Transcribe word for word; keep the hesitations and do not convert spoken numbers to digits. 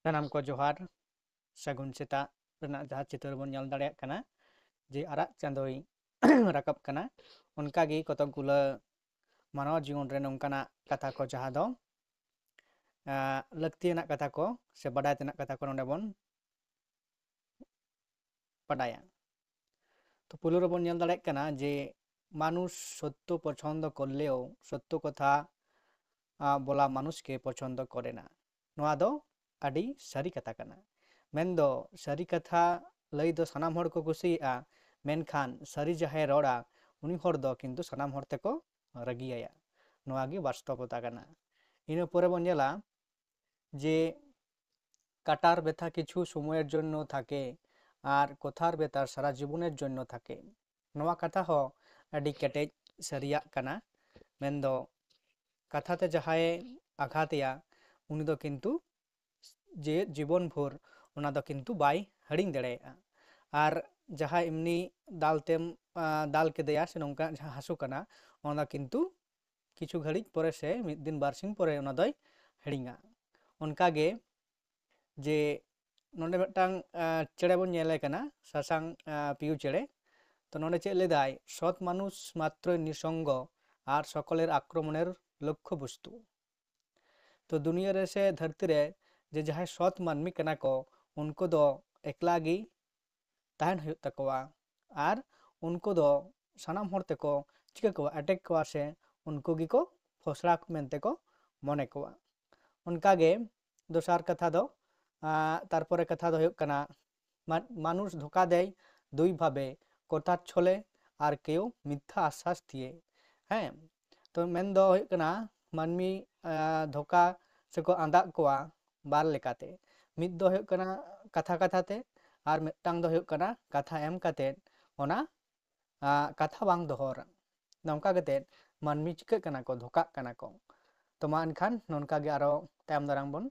ᱥᱟᱱᱟᱢ ᱠᱚ ᱡᱚᱦᱟᱨ᱾ ᱥᱟᱹᱜᱩᱱ ᱥᱮᱛᱟᱜ ᱨᱮᱱᱟᱜ ᱡᱟᱦᱟᱸ ᱪᱤᱛᱟᱹᱨ ᱵᱚᱱ ᱧᱮᱞ ᱫᱟᱲᱮᱭᱟᱜ ᱠᱟᱱᱟ, ᱡᱮ ᱟᱨᱟᱜ ᱪᱟᱸᱫᱳᱭ ᱨᱟᱠᱟᱵ ᱠᱟᱱᱟ, ᱚᱱᱠᱟᱜᱮ ᱠᱚᱛᱚᱠ ᱜᱩᱞᱟᱹ ᱢᱟᱱᱣᱟ ᱡᱤᱭᱚᱱ ᱨᱮ ᱱᱚᱝᱠᱟᱱᱟᱜ ᱠᱟᱛᱷᱟ ᱠᱚ, ᱡᱟᱦᱟᱸ ᱫᱚ ᱟᱸ, ᱞᱟᱹᱠᱛᱤᱭᱟᱱᱟᱜ ᱠᱟᱛᱷᱟ ᱠᱚ ᱥᱮ ᱵᱟᱰᱟᱭ ᱛᱮᱱᱟᱜ ᱠᱟᱛᱷᱟ ᱠᱚ ᱱᱚᱰᱮ ᱵᱚᱱ ᱵᱟᱰᱟᱭᱟ᱾ ᱛᱚ ᱯᱩᱭᱞᱩ ᱨᱮᱵᱚᱱ ᱧᱮᱞ ᱫᱟᱲᱮᱭᱟᱜ ᱠᱟᱱᱟ ᱡᱮ ᱢᱟᱱᱩᱥ ᱥᱚᱛᱛᱚ ᱯᱚᱪᱷᱚᱱᱫᱚ ᱠᱚᱨᱞᱮᱣ ᱥᱚᱛᱛᱚ ᱠᱚᱛᱷᱟ ᱟ, ᱵᱚᱞᱟ ᱢᱟᱱᱩᱥ ᱠᱮ ᱯᱚᱪᱷᱚᱱᱫᱚ ᱠᱚᱨᱮ ᱱᱟ᱾ ᱱᱚᱣᱟ ᱫᱚ ᱟᱹᱰᱤ ᱥᱟᱹᱨᱤ ᱠᱟᱛᱷᱟ ᱠᱟᱱᱟ᱾ ᱢᱮᱱᱫᱚ ᱥᱟᱹᱨᱤ ᱠᱟᱛᱷᱟ ᱞᱟᱹᱭ ᱫᱚ ᱥᱟᱱᱟᱢ ᱦᱚᱲ ᱠᱚ ᱠᱩᱥᱤᱭᱟᱜᱼᱟ, ᱢᱮᱱᱠᱷᱟᱱ ᱥᱟᱹᱨᱤ ᱡᱟᱦᱟᱸᱭ ᱨᱚᱲᱟ, ᱩᱱᱤ ᱦᱚᱲ ᱫᱚ ᱠᱤᱱᱛᱩ ᱥᱟᱱᱟᱢ ᱦᱚᱲ ᱛᱮᱠᱚ ᱨᱟᱹᱜᱤᱭᱟᱭᱟ᱾ ᱱᱚᱣᱟ ᱜᱮ ᱵᱟᱥᱛᱚᱵᱚᱛᱟ ᱠᱟᱱᱟ᱾ ᱤᱱᱟᱹ ᱯᱚᱨᱮ ᱵᱚᱱ ᱧᱮᱞᱟ ᱡᱮ ᱠᱟᱴᱟᱨ ᱵᱮᱛᱷᱟ ᱠᱤᱪᱷᱩ ᱥᱚᱢᱚᱭᱮᱨ ᱡᱚᱱᱱᱚ ᱛᱷᱟᱠᱮ ᱟᱨ ᱠᱚᱛᱷᱟᱨ ᱵᱮᱛᱷᱟ ᱥᱟᱨᱟ ᱡᱤᱵᱚᱱᱮᱨ ᱡᱚᱱᱱᱚ ᱛᱷᱟᱠᱮ᱾ ᱱᱚᱣᱟ ᱠᱟᱛᱷᱟ ᱦᱚᱸ ᱟᱹᱰᱤ ᱠᱮᱴᱮᱡ ᱥᱟᱹᱨᱤᱭᱟᱜ ᱠᱟᱱᱟ᱾ ᱢᱮᱱᱫᱚ ᱠᱟᱛᱷᱟ ᱛᱮ ᱡᱟᱦᱟᱸᱭ ᱟᱜᱷᱟᱛᱮᱭᱟ, ᱩᱱᱤ ᱫᱚ ᱠᱤᱱᱛᱩ ᱡᱮ ᱡᱤᱵᱚᱱ ᱵᱷᱳᱨ ᱚᱱᱟ ᱫᱚ ᱠᱤᱱᱛᱩ ᱵᱟᱭ ᱦᱤᱲᱤᱧ ᱫᱟᱲᱮᱭᱟᱜᱼᱟ᱾ ᱟᱨ ᱡᱟᱦᱟᱸ ᱮᱢᱱᱤ ᱫᱟᱞ ᱛᱮᱢ, ᱟᱸ, ᱫᱟᱞ ᱠᱮᱫᱮᱭᱟ ᱥᱮ ᱱᱚᱝᱠᱟ ᱡᱟᱦᱟᱸ ᱦᱟᱹᱥᱩ ᱠᱟᱱᱟ, ᱚᱱᱟ ᱫᱚ ᱠᱤᱱᱛᱩ ᱠᱤᱪᱷᱩ ᱜᱷᱟᱹᱲᱤᱡ ᱯᱚᱨᱮ ᱥᱮ ᱢᱤᱫ ᱫᱤᱱ ᱵᱟᱨ ᱥᱤᱧ ᱯᱚᱨᱮ ᱚᱱᱟ ᱫᱚᱭ ᱦᱤᱲᱤᱧᱟ᱾ ᱚᱱᱠᱟᱜᱮ ᱡᱮ ᱱᱚᱰᱮ ᱢᱤᱫᱴᱟᱝ, ᱟᱸ, ᱪᱮᱬᱮ ᱵᱚᱱ ᱧᱮᱞᱮ ᱠᱟᱱᱟ, ᱥᱟᱥᱟᱝ, ᱟᱸ, ᱯᱤᱭᱩ ᱪᱮᱬᱮ᱾ ᱛᱚ ᱱᱚᱰᱮ ᱪᱮᱫ ᱞᱟᱹᱭᱫᱟᱭ, "ᱥᱚᱛ ᱢᱟᱱᱩᱥ ᱢᱟᱛᱨᱚ ᱱᱤᱥᱚᱝᱜᱚ ᱟᱨ ᱥᱚᱠᱚᱞᱮᱨ ᱟᱠᱨᱚᱢᱚᱱᱮᱨ ᱞᱚᱠᱠᱷᱚ ᱵᱚᱥᱛᱩ᱾" ᱛᱚ ᱫᱩᱱᱤᱭᱟᱹ ᱨᱮ ᱥᱮ ᱫᱷᱟᱹᱨᱛᱤ ᱨᱮ ᱡᱮ ᱡᱟᱦᱟᱸᱭ ᱥᱚᱛ ᱢᱟᱹᱱᱢᱤ ᱠᱟᱱᱟ ᱠᱚ, ᱩᱱᱠᱩ ᱫᱚ ᱮᱠᱞᱟ ᱜᱮ ᱛᱟᱦᱮᱱ ᱦᱩᱭᱩᱜ ᱛᱟᱠᱚᱣᱟ᱾ ᱟᱨ ᱩᱱᱠᱩ ᱫᱚ ᱥᱟᱱᱟᱢ ᱦᱚᱲ ᱛᱮᱠᱚ ᱪᱤᱠᱟᱹ ᱠᱚᱣᱟ, ᱮᱴᱮᱠ ᱠᱚᱣᱟ ᱥᱮ ᱩᱱᱠᱩ ᱜᱮᱠᱚ ᱯᱷᱚᱥᱲᱟ ᱢᱮᱱᱛᱮ ᱠᱚ ᱢᱚᱱᱮ ᱠᱚᱣᱟ᱾ ᱚᱱᱠᱟᱜᱮ ᱫᱚᱥᱟᱨ ᱠᱟᱛᱷᱟ ᱫᱚ, ᱟᱸ, ᱛᱟᱨᱯᱚᱨᱮ ᱠᱟᱛᱷᱟ ᱫᱚ ᱦᱩᱭᱩᱜ ᱠᱟᱱᱟ, ᱢᱟ-, ᱢᱟᱱᱩᱥ ᱫᱷᱳᱠᱟ ᱫᱮᱭ ᱫᱩᱭ ᱵᱷᱟᱵᱮ, ᱠᱚᱛᱷᱟᱨ ᱪᱷᱚᱞᱮ ᱟᱨ ᱠᱮᱣ ᱢᱤᱛᱷᱟ ᱟᱥᱥᱟᱥ ᱫᱤᱭᱮ᱾ ᱦᱮᱸ, ᱛᱚ ᱢᱮᱱ ᱫᱚ ᱦᱩᱭᱩᱜ ᱠᱟᱱᱟ, ᱢᱟᱹᱱᱢᱤ, ᱟᱸ, ᱫᱷᱳᱠᱟ ᱥᱮᱠᱚ ᱟᱸᱫᱟᱜ ᱠᱚᱣᱟ ᱵᱟᱨ ᱞᱮᱠᱟᱛᱮ᱾ ᱢᱤᱫ ᱫᱚ ᱦᱩᱭᱩᱜ ᱠᱟᱱᱟ ᱠᱟᱛᱷᱟ ᱠᱟᱛᱷᱟ ᱛᱮ, ᱟᱨ ᱢᱤᱫᱴᱟᱝ ᱫᱚ ᱦᱩᱭᱩᱜ ᱠᱟᱱᱟ ᱠᱟᱛᱷᱟ ᱮᱢ ᱠᱟᱛᱮ ᱚᱱᱟ, ᱟᱸ, ᱠᱟᱛᱷᱟ ᱵᱟᱝ ᱫᱚᱦᱚ ᱨᱮ᱾ ᱱᱚᱝᱠᱟ ᱠᱟᱛᱮ ᱢᱟᱹᱱᱢᱤ ᱪᱤᱠᱟᱹᱜ ᱠᱟᱱᱟ ᱠᱚ, ᱫᱷᱳᱠᱟᱜ ᱠᱟᱱᱟ ᱠᱚ᱾ ᱛᱚ ᱢᱟ ᱮᱱᱠᱷᱟᱱ ᱱᱚᱝᱠᱟ ᱜᱮ ᱟᱨᱚ ᱛᱟᱭᱚᱢ ᱫᱟᱨᱟᱢ ᱵᱚᱱ